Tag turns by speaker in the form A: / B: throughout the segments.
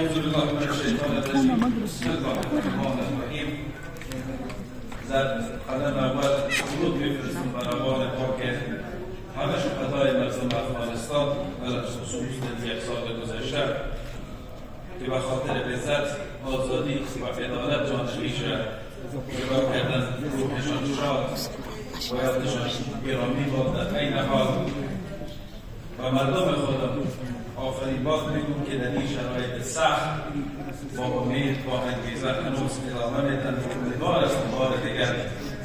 A: اعوذ بالله من الشیطان الرجیم. بسم الله الرحمن الرحیم. در قدم اول درود میفرستم بر روان پاک همه شهدای مردم افغانستان، علی خصوص در یک سال گذشته که به خاطر عزت، آزادی و عدالت جان خویش را فدا کردن. روحشان شاد و یادشان گرامی باد. در عین حال و مردم خودم آفرین باد میگم که در این شرایط سخت با امید، با انگیزه هنوز ادامه میدن و امیدوار هستم بار دیگر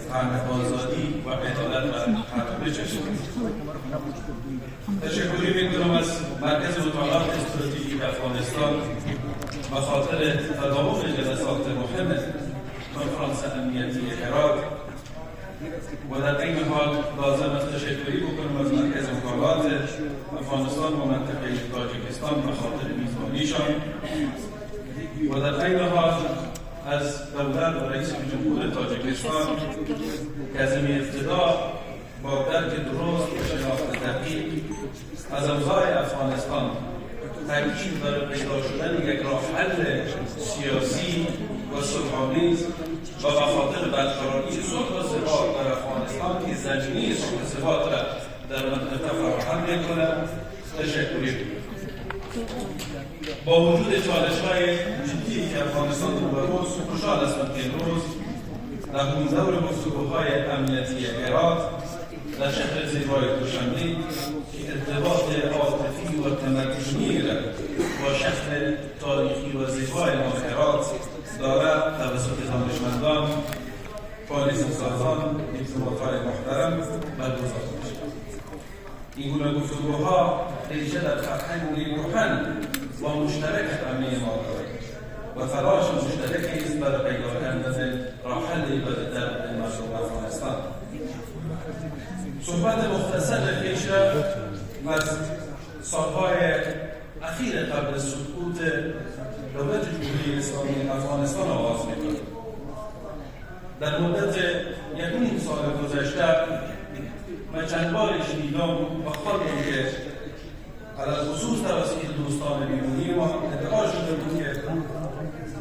A: طعم آزادی و عدالت را همه بچشیم. تشکری میکنم از مرکز مطالعات استراتژیک افغانستان به خاطر تداوم جلسات مهم کنفرانس امنیتی هرات و در این حال لازم است تشکری بکنم از مرکز مطالعات افغانستان و منطقه تاجیکستان به خاطر میزبانیشان و در عین حال از دولت و رئیس جمهور تاجیکستان که از ابتدا با درک درست و شناخت دقیق از اوضاع افغانستان تاکید بر پیدا شدن یک راه حل سیاسی و صلح‌آمیز و به خاطر برقراری صلح و ثبات در افغانستان که زمینه صلح و ثبات را در منطقه فراهم می‌کند تشکری. با وجود چالش‌های جدی که افغانستان روبروست، خوشحال هستم که امروز در دور گفتگوهای امنیتی هرات در شهر زیبای دوشنبه که ارتباط عاطفی و تمدنی را با شهر تاریخی و زیبای ما هرات دارد، توسط دانشمندان، پالیسی سازان، دیپلمات‌های محترم برگزار می‌شود. این گونه گفتگوها ریشه در فرهنگ کهن و مشترک همه ما دارد و تلاش مشترکی است برای پیدا کردن راه حلی برای درد مردم افغانستان. صحبت مختصر خویش را از سالهای اخیر قبل سقوط دولت جمهوری اسلامی افغانستان آغاز می‌کنم. در مدت 1.5 سال گذشته من چند بار شنیدم و خواندم که علی‌الخصوص توسط دوستان بیرونی ما ادعا شده بود که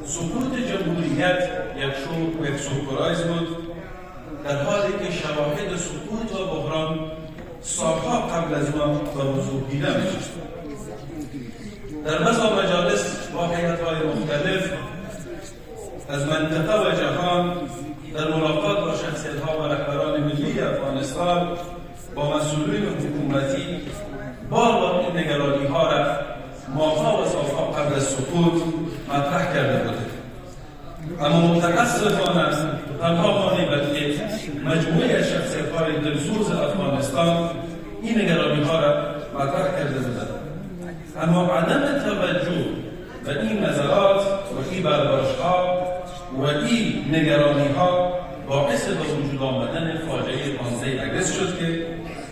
A: سقوط جمهوریت یک شوک و یک سورپرایز بود، در حالی که شواهد سقوط و بحران سالها قبل از آن به وضوح دیده میشد. در بعض مجالس با هیئت‌های مختلف از منطقه و جهان، در ملاقات با شخصیت‌ها و رهبران ملی افغانستان، با مسئولین حکومتی، بار بار این نگرانی ها را ماه‌ها و سالها قبل از سقوط مطرح کرده بودیم. اما متاسفانه تنها ما نه، بلکه مجموعه شخصیت های دلسوز افغانستان این نگرانی ها را مطرح کرده بودند. اما عدم توجه به این نظرات و این برداشت ها و این نگرانی ها باعث به وجود آمدن فاجعه 15 اگست شد که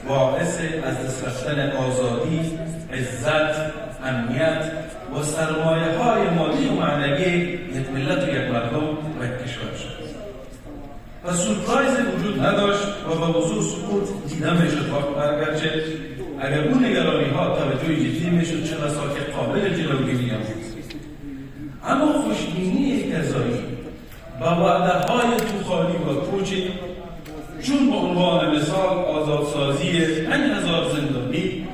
A: باعث از دست رفتن آزادی، عزت، امنیت و سرمایه های مالی و معنوی یک ملت و یک مردم و یک کشور شد. و سورپرایز وجود نداشت و به وضوح سقوط دیده میشد، اگرچه اگر اون نگرانی ها توجه جدی میشد، چه بسا که قابل جلوگیری هم بود. اما خوشبینی کرزایی با وعده های توخالی و پوچی، چون به عنوان مثال آزادسازی 5000 زندانی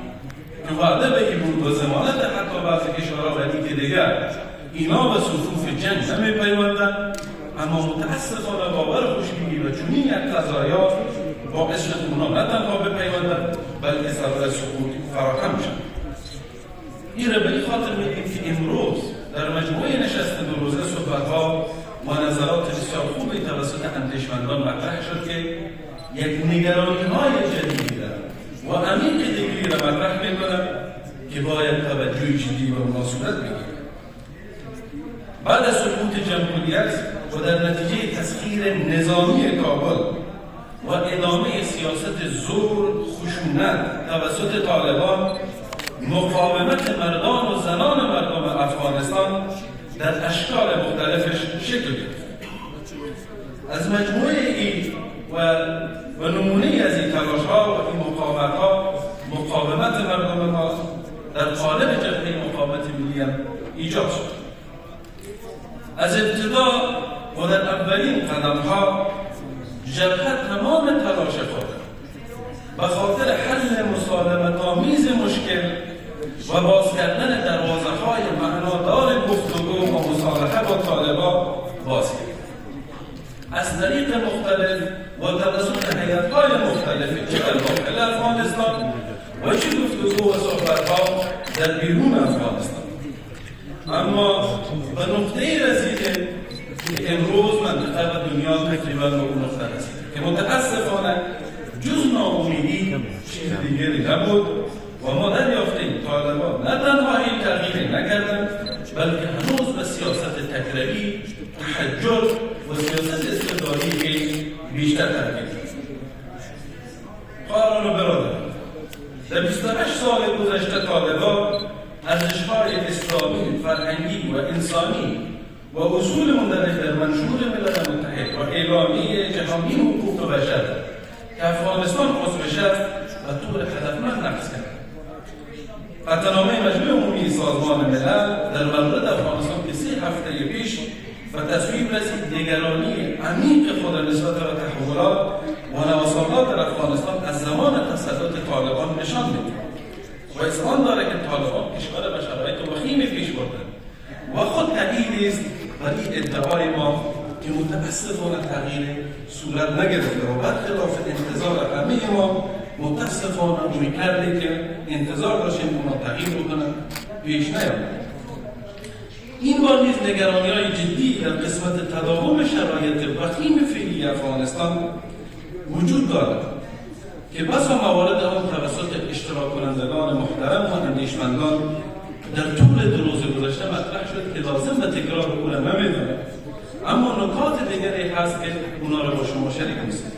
A: که وعده به این بود و ضمانت حتی بعضی کشورها ولی که دیگر اینا به صفوف جنگ نمیپیوندن، اما متاسفانه باور خوشبینی و چنین یک قضایا باعث شد اونا نه تنها بپیوندن، بلکه سبب سقوط فراهم شد. این را به این خاطر میگیم که امروز در مجموعه نشست 2 روزه صحبتها و نظرات بسیار خوبی توسط اندیشمندان مطرح شد که یک نگرانی های جدیدی و عمیق دیگری را مطرح میکنند که باید توجه جدی به اونها صورت بگیرد. بعد از سقوط جمهوریت و در نتیجه تسخیر نظامی کابل و ادامه سیاست زور خشونت توسط طالبان، مقاومت مردان و زنان مردم افغانستان در اشکال مختلفش شکل گرفت. از مجموعه ای و نمونه از این تلاش ها و این مقاومت ها، مقاومت مردم ما در قالب جبهه مقاومت ملی هم ایجاد شد. از ابتدا و در اولین قدم‌ها جبهه تمام تلاش خود به خاطر حل مسالمت‌آمیز مشکل و باز کردن دروازه‌های معنادار گفتگو و مصالحه با طالبان باز کرد. از طریق مختلف و توسط هیئت‌های مختلف چه در داخل افغانستان و چه گفتگو و صحبت‌ها در بیرون افغانستان، اما به نقطه‌ای رسیده که امروز منطقه و دنیا تقریبا به اون نقطه رسیده که متاسفانه جز ناامیدی چیز دیگری نبود و ما دریافتیم طالبان نه تنها این تغییر نکردند، بلکه هنوز به سیاست تکروی، تحجر و سیاست استبدادی بیشتر تغییر کرد. خواهران و برادران، در 28 سال گذشته طالبان ارزش‌های اسلامی، فرهنگی و انسانی و اصول مندرج در منشور ملل متحد و اعلامیه جهانی حقوق بشر که افغانستان عضوش است به طور هدفمند نقض کرد. قطعنامه مجمع عمومی سازمان ملل در مورد افغانستان که 3 هفته پیش به تصویب رسید، نگرانی عمیق خود نسبت به تحولات و نوسانات در افغانستان از زمان تسلط طالبان نشان می‌دهد و اذعان داره که طالبان کشور به شرایط وخیم پیش بردند و خود تأیید است ولی ادعای ما که متاسفانه تغییر صورت نگرفته و برخلاف انتظار همه ما متاسفانه رویکردی که انتظار داشتیم اونا تغییر بکنن پیش نیامد. این بار نیز نگرانی‌های جدی در قسمت تداوم شرایط وخیم فعلی افغانستان وجود دارد که بسا موارد آن توسط اشتراک کنندگان محترم و اندیشمندان در طول 2 روز گذشته مطرح شد که لازم به تکرار او را نمی‌دانم، اما نکات دیگری هست که اونا را با شما شریک می‌سازم.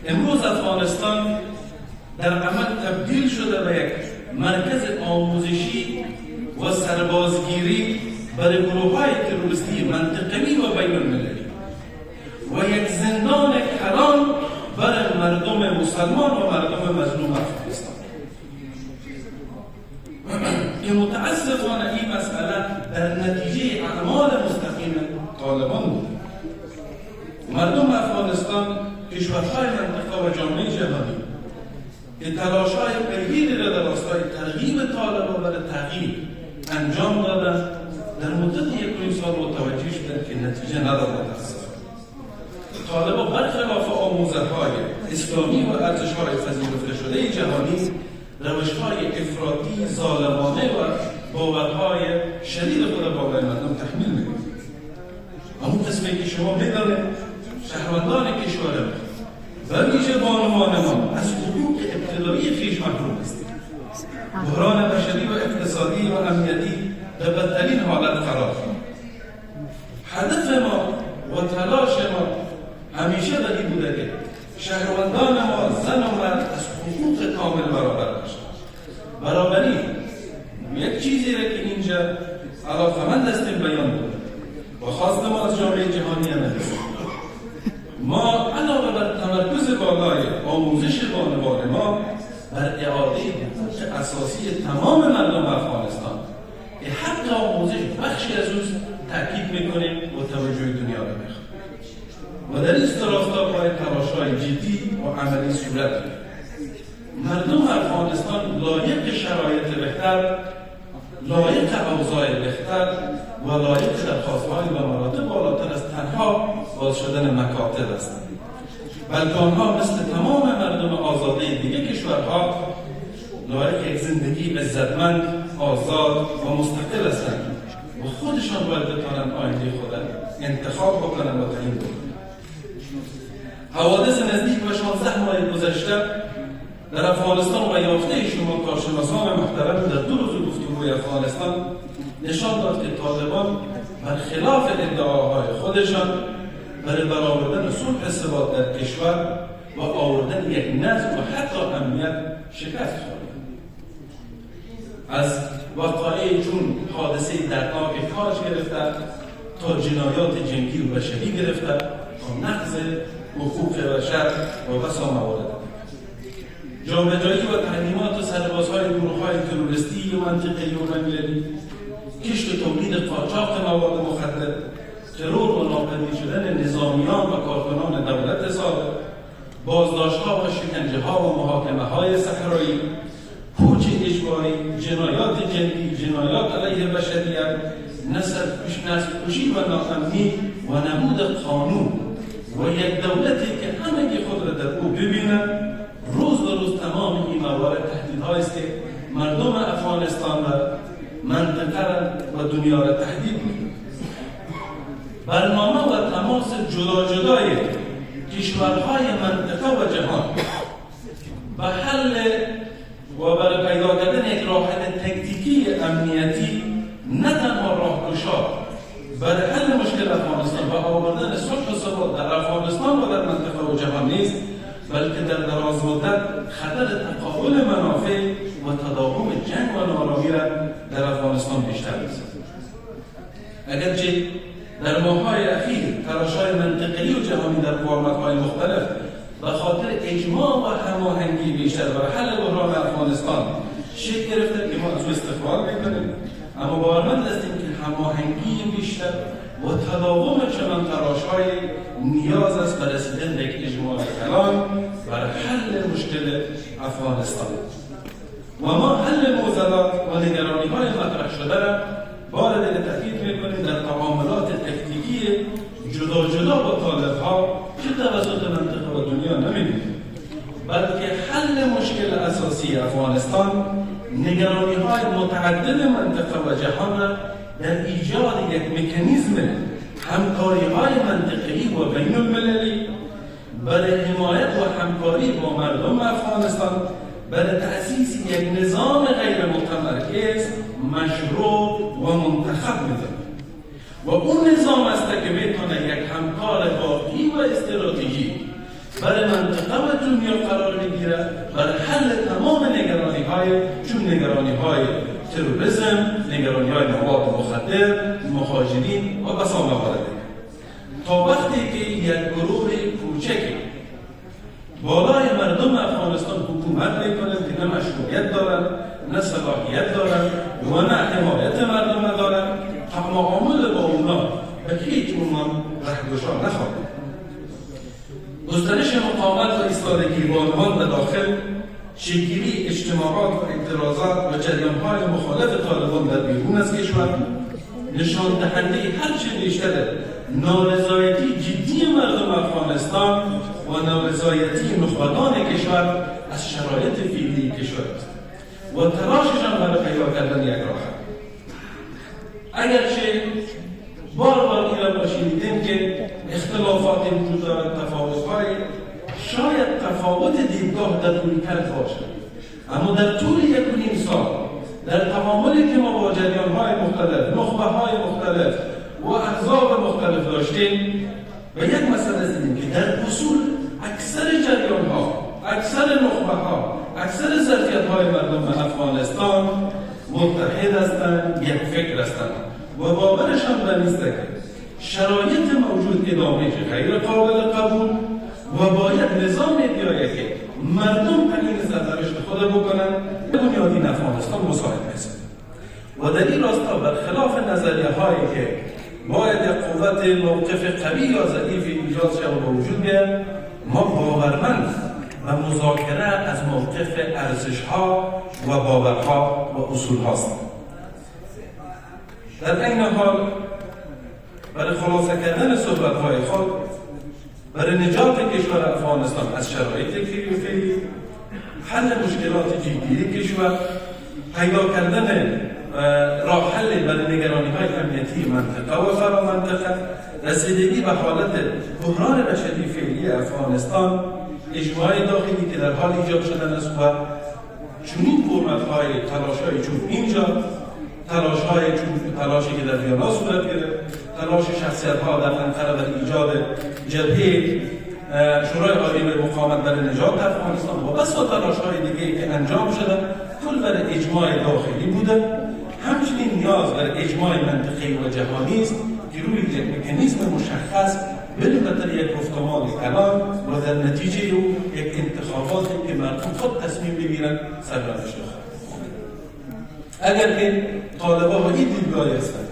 A: امروز افغانستان در عمل تبدیل شده به یک مرکز آموزشی و سربازگیری برای گروه‌های تروریستی منطقوی و بین المللی و یک زندان کلان برای مردم مسلمان و مردم مظلوم افغانستان که متاسفانه این مسئله در نتیجه اعمال مستقیم طالبان بود. مردم افغانستان، کشورهای منطقه و جامعه جهانی که تلاش‌های پیگیری را در راستای ترغیب طالبان برای تغییر انجام دادند، در مدت 1.5 سال متوجه شدند که نتیجه نداد. متاسفانه طالبان برخلاف آموزه‌های اسلامی و ارزش‌های پذیرفته شده جهانی، روش‌های افراطی، ظالمانه و باورهای شدید خود بالای مردم تحمیل می‌کنند. همون قسمی که شما می‌دانید شهروندان کشور ما و ویژه بانوان ما از حقوق ابتدایی خویش محروم هستند. بحران بشری و اقتصادی و امنیتی در بدترین حالت قرار دارد. هدف ما و تلاش ما همیشه بر این بوده که شهروندان ما، زن و مرد، از حقوق کامل برابر باشند. برابری یک چیزی را که اینجا علاقمند هستیم بیان بود و خواست ما از جامعه جهانی هم است. ما علاوه بر تمرکز بالای آموزش بانوان ما بر اعاده حقوق اساسی تمام مردم افغانستان که حق آموزش بخشی از اوست تاکید میکنیم و توجه دنیا را میخواهیم و در این راستا باید تلاش‌های جدی و عملی صورت بگیرد. مردم افغانستان لایق شرایط بهتر، لایق اوضاع بهتر و لایق درخواست‌های به مراتب بالاتر از تنها باز شدن مکاتب هستند، بلکه آنها مثل تمام مردم آزاده دیگه کشورها لایق یک زندگی عزتمند، آزاد و مستقل هستند و خودشان باید بتوانند آینده خود انتخاب بکنند و تعیین بکنند. حوادث نزدیک به 16 ماه گذشته در افغانستان و یافته شما کارشناسان محترم در 2 روز گفتگوی افغانستان نشان داد که طالبان برخلاف ادعاهای خودشان برای برآوردن صلح ثبات در کشور و آوردن یک نظم و حتی امنیت شکست خوردند. از وقایع چون حادثه دردناک کاج گرفته تا جنایات جنگی و بشری گرفته تا نقض حقوق بشر و بسا موارد جابجایی و تعلیمات و سربازهای گروه‌های تروریستی و منطقه‌ای و بین‌المللی، کشت و تولید قاچاق قاچاق مواد مخدر، ترور و ناپدید شدن نظامیان و کارکنان دولت سابق، بازداشت‌ها و شکنجه‌ها و محاکمه‌های صحرایی، کوچ اجباری، جنایات جنگی، جنایات علیه بشریت، نسل کشی و ناامنی و نبود قانون و یک دولتی که همگی خود را در او ببینند، روز به روز تمام این موارد تهدیدهایی است که مردم افغانستان را، منطقه را و دنیا را تهدید می‌کند. برنامه و تماس جدا جدای کشورهای منطقه و جهان به حل و برای پیدا کردن یک راه حل تکتیکی امنیتی نه تنها راهگشا برای حل مشکل افغانستان و آوردن صلح و ثبات در افغانستان و در منطقه و جهان نیست، بلکه در دراز مدت خطر تقابل منافع و تداوم جنگ و ناآرامی را در افغانستان بیشتر می‌سازد. اگرچه در ماه‌های اخیر تلاش‌های منطقه‌ای و جهانی در فرمت‌های مختلف به خاطر اجماع و هماهنگی بیشتر برای حل بحران افغانستان شکل گرفته که ما از او استقبال می‌کنیم، اما باورمند هستیم که هماهنگی بیشتر و تداوم چنان تلاش‌های نیاز است به رسیدن به یک اجماع کلان برای حل مشکل افغانستان. و ما حل معضلات و نگرانی‌های مطرح شده را بار دیگر تاکید می‌کنیم در تعاملات تکتیکی جدا جدا با طالب‌ها که توسط منطقه و دنیا نمی‌بینیم، بلکه حل مشکل اساسی افغانستان نگرانی‌های متعدد منطقه و جهان را در ایجاد یک مکانیزم همکاری‌های منطقه‌ای و بین المللی برای حمایت و همکاری با مردم افغانستان برای تأسیس یک نظام غیر متمرکز، مشروع و منتخب می‌داند و اون نظام است که میتونه یک همکار واقعی و استراتژی برای منطقه و دنیا قرار بگیره برای حل تمام نگرانی‌های چون نگرانی‌های تروریسم، نگرانی‌های مواد مخدر، مهاجرین و بسا موارد. تا وقتی که یک گروه کوچک بالای مردم افغانستان حکومت میکنند که نه مشروعیت دارند، نه صلاحیت دارند و نه حمایت مردم دارند، تعامل با اونا به هیچ عنوان رهگشا نخواهد. گسترش مقاومت و ایستادگی بانوان به داخل، شکل‌گیری اجتماعات و اعتراضات و جریان‌های مخالف طالبان در بیرون از کشور نشان دهنده هرچه بیشتر نارضایتی جدی مردم افغانستان و نارضایتی نخبگان کشور از شرایط فعلی کشور است و تلاششان برای پیدا کردن یک راه. اگرچه بار بار این را ما شنیدیم که اختلافاتی وجود دارد، تفاوت‌های، شاید تفاوت دیدگاه در رویکرد باشد، اما در طول 1.5 سال در تعاملی که ما با جریان‌های مختلف، نخبه‌های مختلف و احزاب مختلف داشتیم و یک مسئله دیدیم که در اصول اکثر جریان‌ها، اکثر نخبه‌ها، اکثر ظرفیت‌های مردم افغانستان متحد هستند، یک فکر هستند و باورشان بر این است که شرایط موجود ادامه غیر قابل قبول و باید نظام بیاید که مردم تعیین سرنوشت خود بکنند. بنیادین افغانستان مساعد می‌سازد و در این راستا برخلاف نظریه هایی که باید قوت موقف قوی یا ضعیف ایجاد شود و وجود بیاید، ما باورمند و مذاکره از موقف ارزش ها و باورها و اصول هاست. در این حال برای خلاصه کردن صحبت های خود، برای نجات کشور افغانستان از شرایط فعلی، حل مشکلات جدی کشور، پیدا کردن راه حل برای نگرانی های امنیتی منطقه و فرامنطقه، رسیدگی به حالت بحران بشری فعلی افغانستان، اجماع داخلی که در حال ایجاد شدن است و چنین فرمت های تلاش های چون اینجا، تلاش های چون تلاشی که در ویانا صورت گرفت، تلاش شخصیت ها در انقره در ایجاد جبهه شورای عالی مقاومت برای نجات افغانستان و بسا تلاش های دیگه که انجام شده، کل برای اجماع داخلی بوده. همچنین نیاز بر اجماع منطقه‌ای و جهانی است که روی یک مکانیزم مشخص بالخاطر یک گفتمان کلان و در نتیجه او یک انتخاباتی که مردم خود تصمیم بگیرند سرنوشت خواهد. اگر که طالبان با این دیدگاهی هستند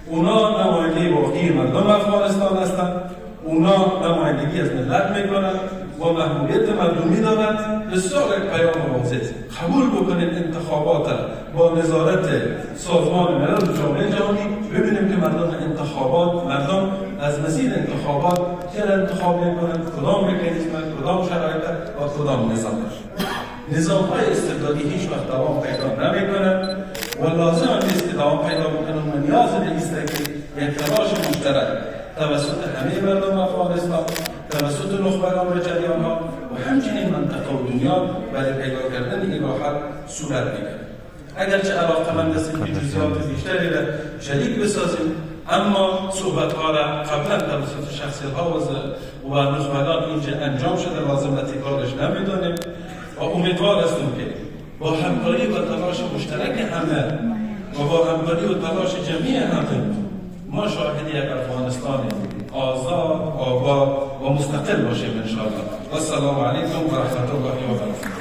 A: اونا نماینده واقعی مردم افغانستان هستند، اونا نمایندگی از ملت میکنند و محبوبیت مردمی دارند. بسیار یک پیام واضح است. قبول بکنید انتخابات با نظارت سازمان ملل و جامعه جهانی، ببینیم که مردم انتخابات، مردم از مسیر انتخابات چرا انتخاب میکنند، کدام مکانیزم، کدام شرایط و کدام نظام. نظام های استبدادی هیچ وقت دوام پیدا نمیکنند و لازم هم نیست که دوام پیدا بکنند و نیاز به است که یک تلاش مشترک توسط همه مردم افغانستان، توسط نخبگان و جریان ها و همچنین منطقه و دنیا برای پیدا کردن این راه حل صورت بگیرد. اگرچه علاقمند هستیم که جزئیات بیشتری را شریک بسازیم، اما صحبت ها را قبلا توسط شخصیت ها و نخبگان اینجا انجام شده، لازم به تکرارش نمیدانیم و امیدوار هستیم که با همکاری و تلاش مشترک همه و با همکاری و تلاش جمعی همه ما شاهد یک افغانستان آزاد، آباد و مستقل باشیم انشاءالله. و السلام علیکم و رحمت الله و برکاته.